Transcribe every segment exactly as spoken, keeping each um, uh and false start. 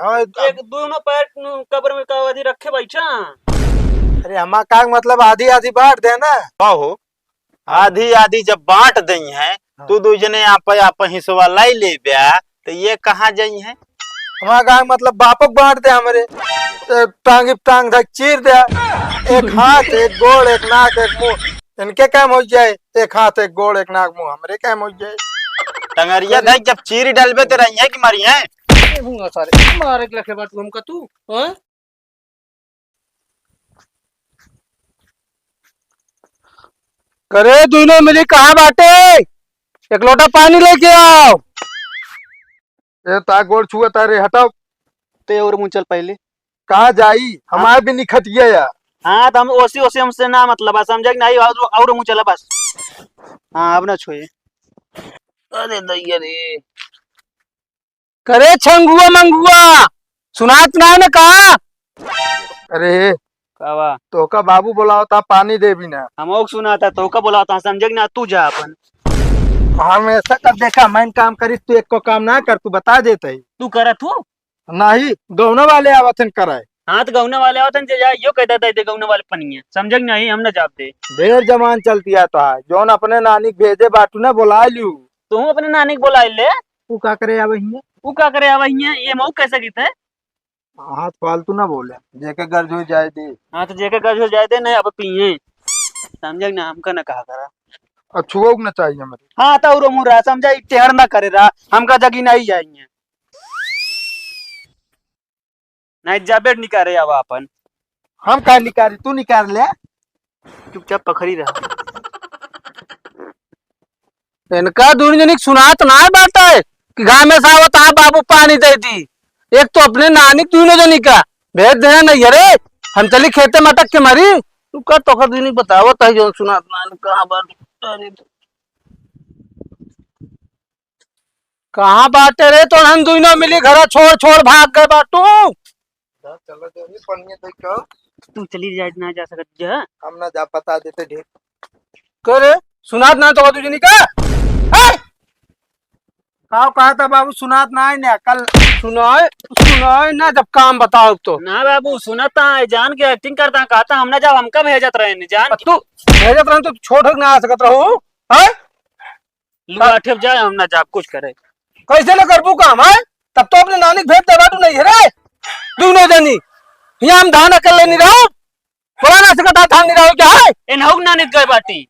हाँ, एक दोनों पैर नु कब्र में का अवधि रखे बैठा। अरे हमार का मतलब आधी आधी बांट दे ना। का हो? आधी आधी जब बांट देई हैं, हाँ। तू दू जने आप, आप हिस्सा लाई लेब्या, तो ये कहाँ जाई हैं? हमार का मतलब बापक बांट दे हमरे। ए, टांगी टांग धक चीर दे। एक हाथ, एक गोड़, एक नाक, एक मुंह। इनके काम हो जाए, एक हाथ, एक गोड़, एक नाक, मुंह, हमरे काम हो जाए। टंगरिया धक जब चीर डलबे तो रही है कि मरी है? ए, भूंगा सारे, मारे के लखे बाटू हमका तू, हाँ? करे दुनो मिली कहाँ बाटे? एक लोटा पानी लेके आओ। ए, ता गोड़ छुआ ता रे, हटाओ। ते और मुँह चल पहले। कहाँ जाई? हाँ। हमार भी निखटिया या। हाँ, तो हम ओसी, ओसी हमसे ना मतलब है, समझे कि नहीं? और, और मुँह चला बस। हाँ, अब ना छुए। अरे दैया रे। करे छंगुआ मंगुआ, सुनात ना है ना का? अरे, का बा? तोहका बाबू बोलावता, पानी देबी ना। हमहू के सुनाता, तोहका बोलावता, समझे कि ना, तू जा अपन। हमेशा का देखा, मैं काम करी, तू एको काम ना कर, तू बता देते ही। तू करत हूँ? नहीं, गौना वाले आवत हन कराए। हाँ, तो गौना वाले आवत हन, जे जा, यो कहता दे दे गौना वाले पनिया, समझे कि नहीं, हम ना जाब दे। ढेर जबान चलती है तो है, जौन अपने नानी के भेजे बाटू ना, बोला लियो। तू अपने नानी के बोला ले। ऊ का करे आवे हियां? ऊ का करे आवे हियां? ये मऊ कैसे गीत है? हाँ, तो फालतू ना बोले, जेके गर्ज हो जाए दे। हाँ, तो जेके गर्ज हो जाए दे, नहीं अब पिए। समझे ना, हमका ना कहा करा। अब छुओ के ना चाहिए हमारे। हाँ, तो उरो मुरा समझा, टेढ़ ना करे रहा, हमका जगी नहीं जाइए। नहीं, जा बेड निकारे आवा अपन। हम का निकारी, तू निकाल ले। चुपचाप पखरी रहा। इनका दुनो जनी के सुनात ना बाटे कि घामे से आवत, हाँ बाबू पानी दे दी। एक तो अपने नानी के दुनो जनी का भेज देना नहीं है रे, हम चली खेते मटक के मरी। तू का तोहर दुनो बतावत है जो सुनात ना, कहाँ बात। कहाँ बाटे रे? तोहन दुइनो मिली घरा छोड़ छोड़ भाग गए बाटू। जा, चलो, जो भी पनिया देख के आओ। तू चली जा, ना जा सकत जा। हम ना जा, बता देते ढेर। करे, सुनात ना तो दुजनी का? हैं? का कहा था बाबू, सुनात ना है ना, कल सुनाए, सुनाए ना, जब काम बताओ तो। ना बाबू, सुनता है, जान के acting करता है, कहता हम ना जाओ, हमका भेजत रहे, जान अब के। तू भेजत रहे तो छोड़ के ना आ सकत रहो, हैं? लुआ ठेप जाए, हम ना जाब कुछ करे। कैसे ना करबू काम, है? तब तो अपने नानी के भेज दे बाटू नहीं है रे। दुनो जनी। यहाँ हम धान अकेले नहीं रहो। बोला ना सकता धान नहीं रहो क्या है? एनहु नानी गए बाटी।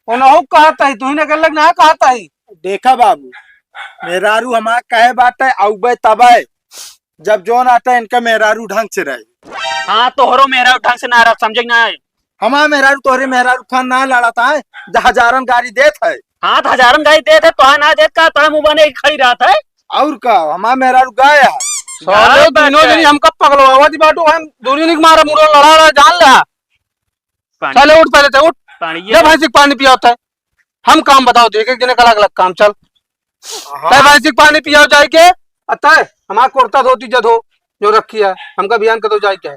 ओनहु कहत है, तू ही ना कर लग ना कहत है। देखा बाबू, मेहरारू हमार कहे बाटे, आउबे तबे। जब जौन आता है, इनका मेहरारू ढंग से रहे। हाँ, तोहरो मेहरारू ढंग से ना रहा, समझे कि ना? हमार मेहरारू तोहरे मेहरारू खान ना लड़त है, ज-, हजारन गारी देत है। हाँ, तो हजारन गारी देत है, तोहे ना देत का, तोहे मुँह बने खड़ी रहत है। और का, हमार मेहरारू गाय है। साले, गाय दुनो बाटे। जनी हमका पगलवावा दी बाटू, हम दुनो जनी के मारा मुरो लड़ा रहा, जान ले। पानी। साले, उठ पहले ते, उठ। पानी ये ले। भैंसी के पानी पियावत है। हम काम बताओ, देख, एक जने का अलग अलग काम, चल। हाँ। तय भैंसी के पानी पियाओ जाए के, आ तय हमार कुर्ता धोती जद हो, जो रखी है, हमका बिहान के तो जाए के है।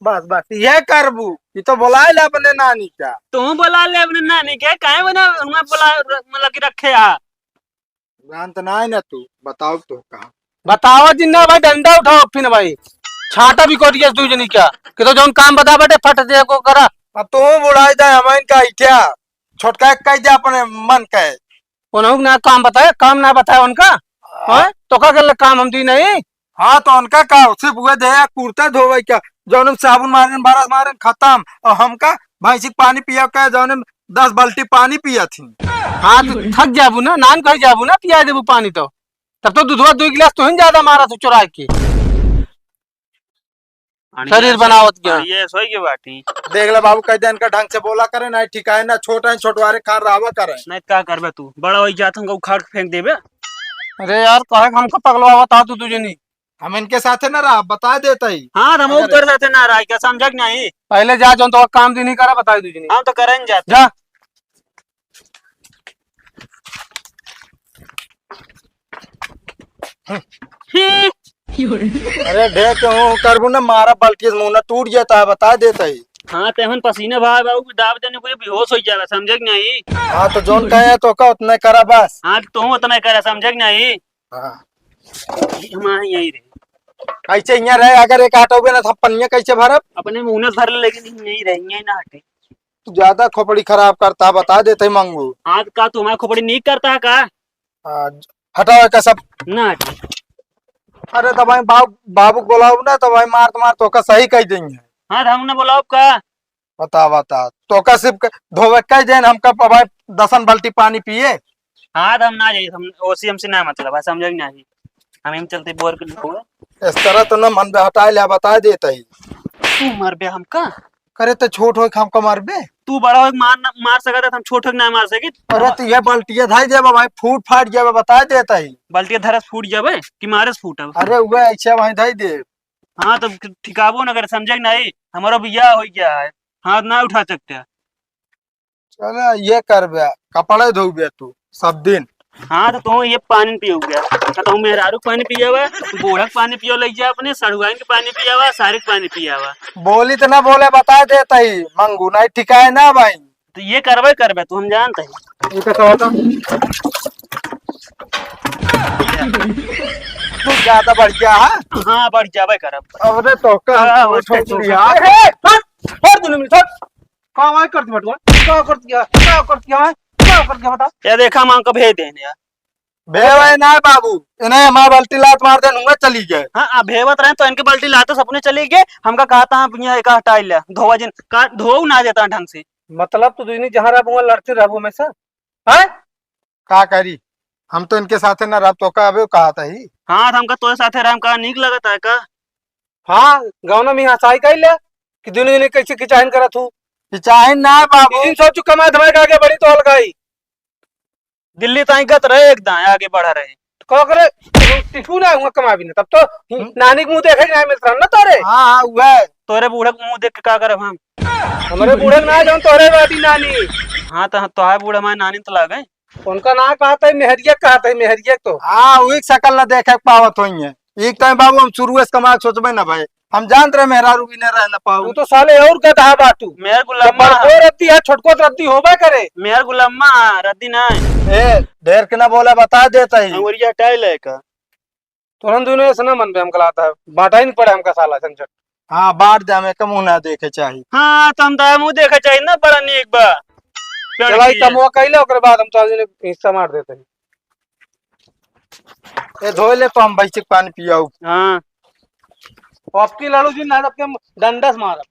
बस, बस, ये करबू, ये तो बोला ले अपने नानी का। तू बोला ले अपने नानी के, काहे बना, हमें बोला, मतलब कि रखे आ। जानत ना है ना तू, बताओ तो कहाँ। बताओ जिन्ना भाई, डंडा उठाओ फिर भाई, छाटा भी कोटिया दू जनी क्या, कि तो जौन काम बता बेटे, फट दे को करा। अब तू बुढ़ाई दे, हम इनका इठ्या, छोटका कह दे अपने मन के। उन्होंने ना काम बताया, काम ना बताया उनका। हाँ। हाँ? तो का कर ले काम हम दी नहीं? हाँ, तो उनका का, सिर्फ उहे दे, कुर्ता धोवे क्या, जौन में साबुन मारेन, बरस मारेन, खत्म। और हमका भैंसी के पानी पिया के, जौन में दस बाल्टी पानी पिया थी। हाँ, तो थक जाबू ना, नान कही जाबू ना, पिया देबू पानी तो। तब तो दूधवा दो गिलास तो ही ज्यादा मारा तू चुरा के। पानी शरीर ऐसे, बनावत गया। पानी ऐसे होई के बाटी। देख ले बाबू, कह दे इनका ढंग से बोला करे, ना ठीक है, ना छोट है, छोटवारे खान रहवा करे। नहीं, का करबे तू? बड़ा होई जात हमका उखाड़ के फेंक देबे। अरे यार, काहे हमका पगलवावत आ तू दुजनी? हम इनके साथे ना रहा, बता देता ही। हाँ, तो हम अगर उतर जाते ना रहा, क्या समझा कि नहीं? पहले जा, जौन तो काम दिन ही करा, बताई दुजनी। हम तो करें जाते। जा। हम्म। अरे ढेर के हूँ करबू ना, मारा बल्कि मुंह ना टूट जाता है, बता देता ही। हाँ, ते हमन पसीना भाई बाबू की दाब देने को ये बेहोश हो जाएगा, समझे कि नहीं? हाँ, तो जौन कहे तो का उतने करा बस। हाँ, तो तू उतना करा, समझे कि नहीं? हाँ। हम आ यहीं रहे। कैसे यहाँ रहे, अगर एक हटोगे ना, तो हम पनिया कैसे भरब? अपने मुंह में भर ले, लेकिन यहीं रहे, यहीं ना हटे। तू ज्यादा खोपड़ी खराब करता, बता देते ही मंगू। हाँ, तो का तू हमारा खोपड़ी नीक करता है का? हाँ, हटाओ का सब। ना हटे। अरे, तो भाई बाबू, बाबू को बुलाओ ना, तो भाई मार तो मार, तो का सही कह देंगे। हाँ, तो हम ना बुलाओ का? बता, बता, तो का सिर्फ क-, धोवे कह देन, हम कब भाई दसन बाल्टी पानी पिए? हाँ, तो हम ना जाई, हम ओसी हमसे ना मतलब है, समझे कि नहीं? हम ही चलते बोर के धोवे। इस तरह तो ना मन बे हटाए ले, बता देता ही। तू मरबे हमका? करे तो छोट होए के हमका मारबे? तू बड़ा होए के मार ना, मार सकत है, हम छोट होए के ना मार सकित। अरे तो ये बाल्टिया धाई देबा भाई, फूट फाट जाबे, बता देता ही। बाल्टिया धरस फूट जाबे कि मारस फूटब? अरे वो ऐसे वहीं धाई दे। हाँ, तो ठिकाबो ना करे, समझे कि नहीं? हमारा बियाह हो गया है, हाथ ना उठा सकते। चला, ये करबे, कपड़े धोबे तू सब दिन। हाँ, तो तू ये पानी पियो गया, तो तू मेहरारू के पानी पियावा, तू बूढ़ा के पानी पियो, लग जा अपने सड़ुआइन के पानी पियावा, सारे के पानी पियावा। बोली तो ना बोले, बता देता ही, मंगू नहीं ठिकाए ना भाई। तो ये करबे करबे तू, हम जानते ही। ये तो कहता। तू ज्यादा बढ़ गया है। हाँ, बढ़ जाबे करब। अरे तो का हाँ, छोड़, छोड़, छोड़, छोड़। छोड़। ए, ए, हट, हट, तूने मुझे छोड़। का आवाज करती बटुआ? का करती है? का करती है? का करती है बता? या देखा, माँ का भेज देने यार। भेवाई ना बाबू, इन्हें हमारा बाल्टी लात मार देन, हुआ चली गए। हाँ, आ भेवत रहे तो इनके बाल्टी लाते सपने चली गए। हमका कहा था, "आप यहाँ एक हटाई ले, धोवा जिन का धोऊ ना देता ढंग से।" मतलब तू दुइनी जहाँ रहबू, वहाँ लड़ते रहबू हमेशा? हैं? का करी, हम तो इनके साथे ना रहब, तो का अबे कहा था ही। हाँ, तो हमका तोरे साथे रहम का नीक लगता है का? हाँ, गाँव में हंसाई कइले कि दुइनी दुइनी कैसे किचाइन करत हूँ। किचाइन ना बाबू। दिन सोचू कमाए धमाए के आगे बढ़ी तो अलगाई। दिल्ली ताई गत रहे, एक दाएं आगे बढ़ा रहे। तो का करे? टिकू ना हुआ कमाबी ना, तब तो हम्म। नानी के मुंह देखे के ना मिलत रहा ना तोरे। हाँ, हाँ, वह। तोरे बूढ़ा के मुंह देख के का करब हम? हमरे बूढ़ा ना जाऊं, तोरे बाटी नानी। हाँ, तो तोहार बूढ़ा हमारे नानी तो लागे। उनका ना कहत है, मेहरिया कहत है, मेहरिया तो। हाँ, वही शकल ना देखे के पावत होई है। एक टाइम बाबू हम शुरू से कमाए के सोचबे ना भाई। हम जानत रहे मेहरारू बिना रह ना पाऊ। तू तो साले और गधा बाटू। मेहर गुलामा। बड़को रद्दी है, छोटको रद्दी होबे करे। मेहर गुलामा, रद्दी ना। ए, ढेर के ना बोला, बता देता ही। अंगुरिया टाइल है का? तोहन दुनो ऐसे ना मन बे, हमका लागत है। बांटा ही नहीं पड़े हमका साला झंझट। हाँ, बांट दे, हमें कम ना देखे चाहिए। हाँ, तो हम तो मुंह देखे चाहिए ना, बड़ा नीक बा। चला, ई कमवा कइले, ओकरे बाद हम तो आज हिस्सा मार देते हैं। ए, धोए ले तो हम भैंसी के पानी पियाऊ। हाँ। अब की लालू जी ना, आपके डंडा से मारब।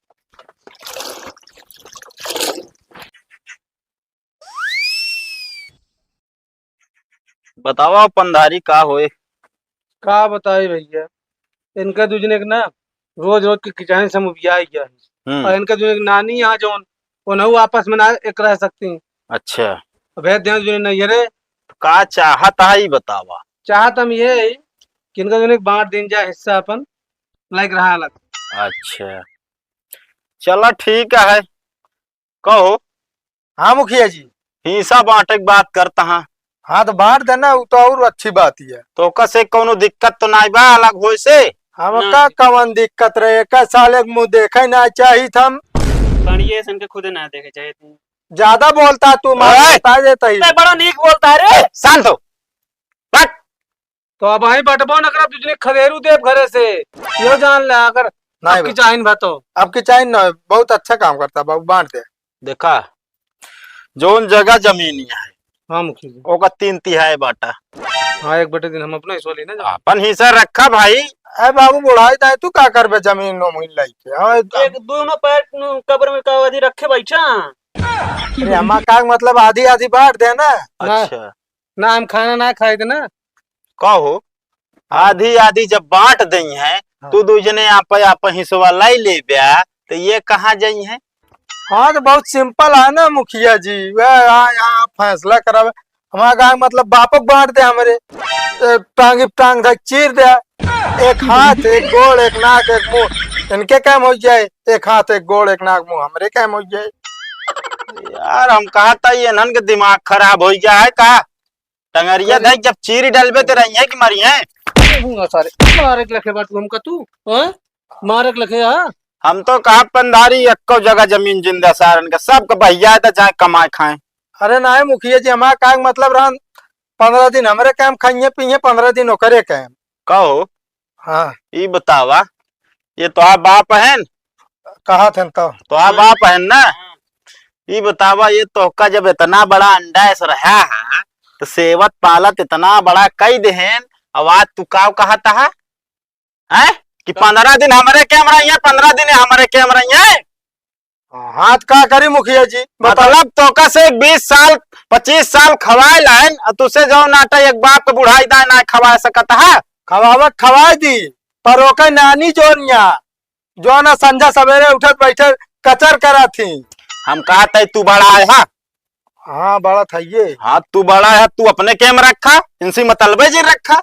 बतावा पंधारी का होए? का बताई भैया, इनका दू जने के ना रोज रोज के किचाइन से हम उबिया गया है। हम्म। और इनका दू जने के नानी यहाँ जौन, उन्हों आपस में ना एक रह सकती। अच्छा। अब है ध्यान जो नहीं है रे। तो का चाहत है, ई बतावा। चाहत हम ये है कि इनका दू जने के बांट दिन जाए हिस्सा अपन, लाइक रहा अलग। अच्छा, चला ठीक है। कहो। हाँ मुखिया जी। हिस्सा बांटे के बात करता हाँ। हाँ तो बांट देना, वो तो और अच्छी बात ही है। तो ओका से कौनो दिक्कत तो नाई बा अलग होए से? हमका ना। कवन दिक्कत रहे, एक साल एक मुंह देखे ना चाहित हम। बढ़िया से इनके खुदे ना देखे चाहिए थे। ज्यादा बोलता तू, मार ए! बता देता ही। मैं बड़ा नीक बोलता है रे। ए, शांत हो। बट। तो अब वहीं बटबो न करब, तुझने खदेरू देब घरे से। यो जान ले, अगर नहीं अब की बा। चाहिन बा तो। अब की चाहिन ना, बहुत अच्छा काम करता बाबू, बांट दे। देखा, जौन जगह जमीन है, हाँ मुखिया जी। ओका तीन तिहाई बांटा। हाँ, एक बटे तीन हम अपना हिस्सा ली ना जब। अपन हिस्सा रखा भाई। अरे बाबू, बुढ़ाई दाई तू का करबे जमीन नो मुहिल लाई के? हाँ, एक दोनों पैर नु कब्र में का अवधि रखे बैठा। अरे हमार का मतलब आधी आधी बांट दे ना। ना। अच्छा। ना हम खाना ना खाए थे ना। का हो? हाँ। आधी आधी जब बांट दई है, हाँ। तू दू जने आप, आप हिस्सा लाई लेब्या, तो ये कहाँ जाई है? हाँ, तो बहुत simple है ना मुखिया जी, वह यहाँ, यहाँ फैसला करावे। हमारा गाँव मतलब बापक बांट दे हमरे, ए, टांगी पे टांग धक चीर दे, एक हाथ, एक गोड़, एक नाक, एक मुंह, इनके काम हो जाए, एक हाथ, एक गोड़, एक नाक, मुंह, हमरे काम हो जाए। यार, हम कहा था, ये इन्हन के दिमाग खराब हो गया है का? टंगरिया देख, जब चीरी डलबे ते रही है कि मरी है। अरे भूंगा सारे, मारे के लखे बाटू हमका तू, हाँ? मारे के लखे, हाँ? हम तो कहा पंधारी एक्को जगह जमीन जिंदा सारन का, सबका बहिया था, चाहे कमाए खाए। अरे नाय मुखिया जी, हमारा का मतलब रहन, पन्द्रह दिन हमरे काम खाइए पिए, पन्द्रह दिन ओकरे काम। कहो। हाँ। ई बतावा, ये तोहार बाप हन? कहा थे तो? तोहार बाप हन ना? ई बतावा, ये तोहका जब इतना बड़ा अंडा ऐस रहा है, तो सेवत पालत इतना बड़ा कई देहेन, अब आज तू काव कहत है? हैं? कि पंद्रह दिन हमरे कैमरा ही है, पंद्रह दिन हमरे कैमरा ही है? हाँ, तो का करी मुखिया जी, बताओ। मतलब तोका से बीस साल, पच्चीस साल खवाए लाइन, और तुसे जो नाटा एक बाप के बुढ़ाई दाए ना खवा सकत है? खवावत खवाए दी, पर ओकर नानी जोनिया, जो ना संझा सवेरे उठत बैठे कचर करा थी। हम कहा तई तू बड़ा है, हाँ? हाँ, बड़ा था ये। हाँ, तू बड़ा है, तू अपने कैमरा रखा, इनसे मतलबे जी रखा।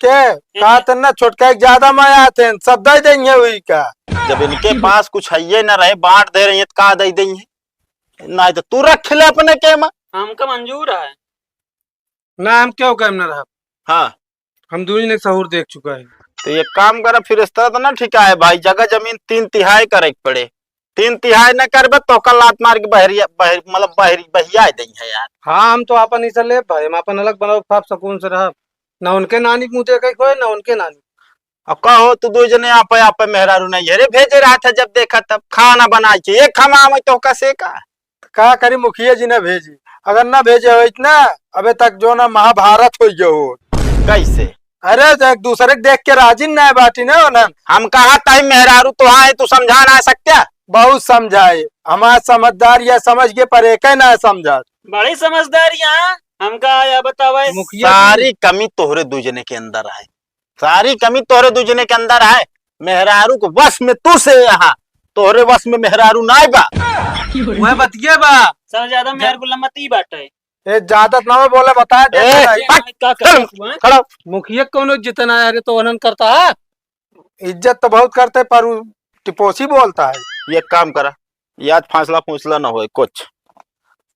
के? कहा तन्ना छोटका एक ज्यादा माया आते हैं, सब दे देंगे वही का। जब इनके पास कुछ है ये ना रहे, बांट दे रही है, तो का दे देंगे? नहीं तो तू रख ले अपने के में। हमका मंजूर है। ना, हम क्यों काम ना रहा। हाँ। हम दुई ने सहूर देख चुका है। तो ये काम करा, फिर इस तरह तो ना ठीक है भाई, जगह जमीन तीन तिहाई करे के पड़े। तीन तिहाई न करबे तो ओकर लात मार के बहरिया, बहर-, मतलब बहरी, बहिया देई है यार। हाँ, हम तो आपन हिस्सा लेब भाई, हम आपन अलग बनाओ, साफ सुकून से रहब। ना उनके नानी के मुँह देखे कोई, ना उनके नानी। अब कहो तू दो जने आपे, आपे मेहरारू नहीं है रे, भेजे रहा था जब देखा तब खाना बना के, एक हम आवे तो का से का? का करी मुखिया जी ने भेजी, अगर ना भेजे होइत ना, अबे तक जो ना महाभारत हो गयो हो। कैसे? अरे, तो एक दूसरे के देख के राजी ना बाटी ना उन्हन। हम कहा तही मेहरारू तो आए, तू समझा ना सकत्या? बहुत समझाए, हमार समझदार या समझ के पर एक ना समझा। बड़ी समझदार यहाँ, हमका या बतावे। मुखिया जी। सारी कमी तोहरे दू जने के अंदर है, सारी कमी तोहरे दू जने के अंदर है। मेहरारू के वश में तू से यहाँ, तोहरे वश में मेहरारू नाय बा। वह बतिये बा। सब ज्यादा मेहर गुलाम मत ही बाटे। ए, ज्यादा ना बोले, बताए दे ए, ना। हट, का कर खड़ा, तू, हैं? खड़ा। मुखिया कौनो जितना है, अरे तो उन्हन करता है। इज्जत तो बहुत करते, पर उ टिपोसी बोलता है। ये काम करा, ये आज फैसला फैसला ना होए कुछ।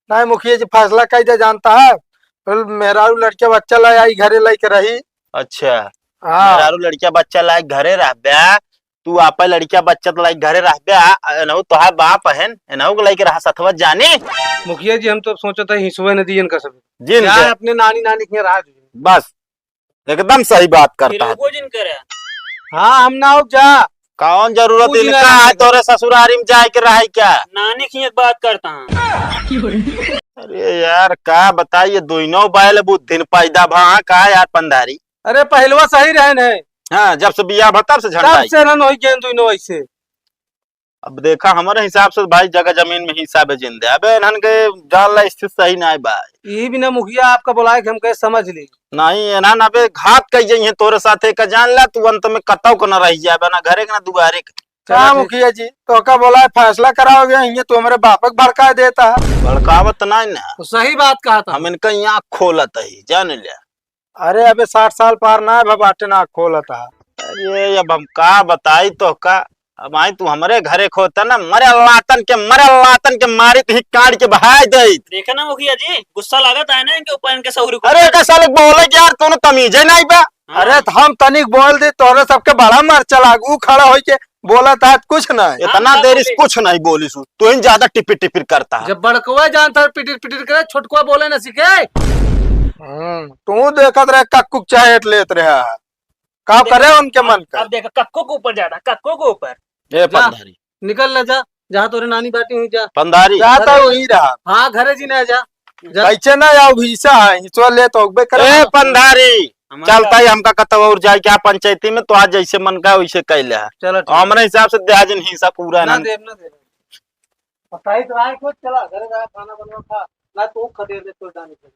नहीं मुखिया जी, फैसला कई दे जानता है, फिर मेहरारू लड़के बच्चा लाई आई घरे लेके रही। अच्छा। हाँ। मेहरारू लड़का बच्चा लाई घरे रहबे, तू आपे लड़का बच्चा लाई घरे रहबे, आ, एनहु तोहार बाप हन, एनहु के लेके रहा सथवा जानी। मुखिया जी, हम तो सोचत है हिसवे न दियन का सब। जिन क्या के। है अपने नानी नानी के रहा। बस, एकदम सही बात करता है। फिर वो जिन करे। हाँ, हम ना हो जा। कौन जरूरत तू जिन इनका रहा है, तोरे ससुरारी में जाए के रहे क्या? नानी की एक बात करता हूँ। अरे यार, का बताइए, दोनों बैल बुद्धिन पैदा भा का यार पंधारी। अरे, पहलवा सही रहे न। हाँ, जब से बियाह भा तब से झंडा तब आई। से रन होई गेंद दोनों ऐसे। अब देखा, हमारे हिसाब से भाई जगह जमीन में हिस्सा बे जिंदे। अबे इन्हन के जान ला स्थिति सही नाय बा। ई बिना मुखिया आपका बुलाए के हम कहे समझ ली। नहीं, इन्हन अबे घात कई जाई हैं तोरे साथे का जान ला, तू अंत में कतौ को न रह जाबे, ना घरे के ना दुआरे के। का चलो ठीक। मुखिया जी, तो का बोला है, फैसला कराओगे, ये तो हमारे बाप के भड़का देता है। भड़कावत नहीं ना। तो सही बात कहा था। हम इनका यहाँ खोलत है, जान लिया। अरे अबे साठ साल पार ना है, बाटे ना खोलत है। अरे अब हम का बताई तो का, अब आई तू हमरे घरे खोता ना, मरे लातन के, मरे लातन के मारी तो ही काट के बहाय दे। देखा ना मुखिया जी, गुस्सा लागत है ना इनके ऊपर, इनके सहुरी को। अरे का साले बोले कि यार तूने तमीजे नहीं बा। हाँ। अरे तो हम तनिक बोल दे, तोरे सबके बड़ा मरचा लागू, खड़ा होई के बोला था कुछ नहीं। इतना हाँ, देर इस बोले। कुछ नहीं बोली सु, तू ही ज्यादा टिपिर टिपिर करता है। जब बड़कवा जानता है पिटिर पिटिर करे, छोटकवा बोले ना सीखे। हम्म, तू देखत रहे कक्कू के चहेट लेत रहे। का देख, करे उनके मन अब, का? अब देख कक्कू के ऊपर ज्यादा, कक्कू के ऊपर। ए जा, पंधारी। निकल ले जा, जहाँ तोरे नानी बाटी हुई जा। पंधारी। जाता वही रहा। हाँ, घरे जी ना जा। जा। कैसे ना आओ, हिस्सा है, हिस्सा ले तो उगबे करे। ए पंधारी, हमारा चलता ही हमका कतौ और जाए क्या पंचायती में, तो आज जैसे मन का वैसे कह ले। चलो, ठीक है। हमरे हिसाब से दे आज हिस्सा पूरा ना ना। देब, ना देब। बताई तो आए कुछ, चला, घरे जा, खाना बनवा, खा। ना तू खदेड़ दे, तो जाने के।